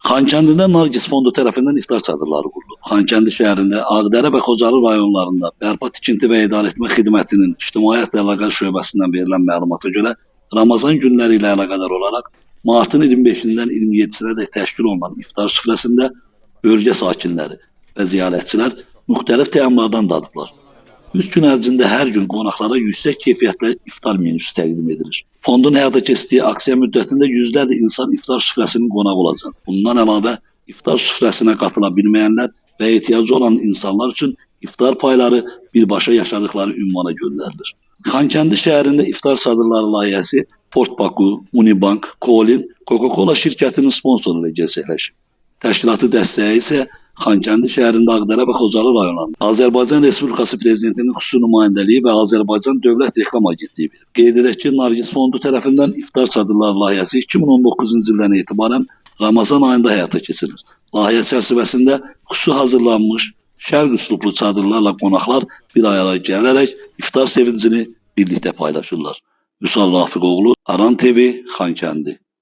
Xankəndidə Nargis Fondu tərəfindən iftar çadırları qurulub. Xankəndi şəhərində Ağdərə və Xocalı rayonlarında bərpa tikinti və idarəetmə xidmətinin ictimaiyyətlə əlaqələr şöbəsindən verilən məlumata görə Ramazan günləri ilə əlaqədar olaraq martın 25-dən 27-sinədək təşkil olunan iftar süfrəsində bölgə sakinləri və ziyarətçilər müxtəlif təamlardan dadıblar. 3 gün ərzində hər gün qonaqlara yüksək keyfiyyətli iftar menüsü təqdim edilir. Fondun həyata keçirdiyi aksiya müddətində yüzlərlə insan iftar süfrəsinin qonağı olacaq. Bundan əlavə iftar süfrəsinə qatıla bilməyənlər və ehtiyacı olan insanlar üçün iftar payları birbaşa yaşadıkları ünvana göndərilir. Xankəndi şəhərində iftar çadırları layihəsi Port Baku, Unibank, Kolin, Coca-Cola şirkətinin sponsoru ilə gerçəkləşib. Təşkilatı dəstəyi isə Xankəndi şəhərində Ağdərə və Xocalı rayonlarında Azərbaycan Respublikası Prezidentinin xüsusi nümayəndəliyi və Azərbaycan Dövlət Reklam Agentliyi verib. Qeyd edək ki, Nargis Fondu tərəfindən iftar çadırları layihəsi 2019-cu ildən etibarən Ramazan ayında həyata keçirilir. Layihə çərçivəsində xüsusi hazırlanmış şərq üslublu çadırlarla qonaqlar bir araya gələrək iftar sevincini birlikdə paylaşırlar. Vüsal Rafiqoğlu, Aran TV, Xankəndi.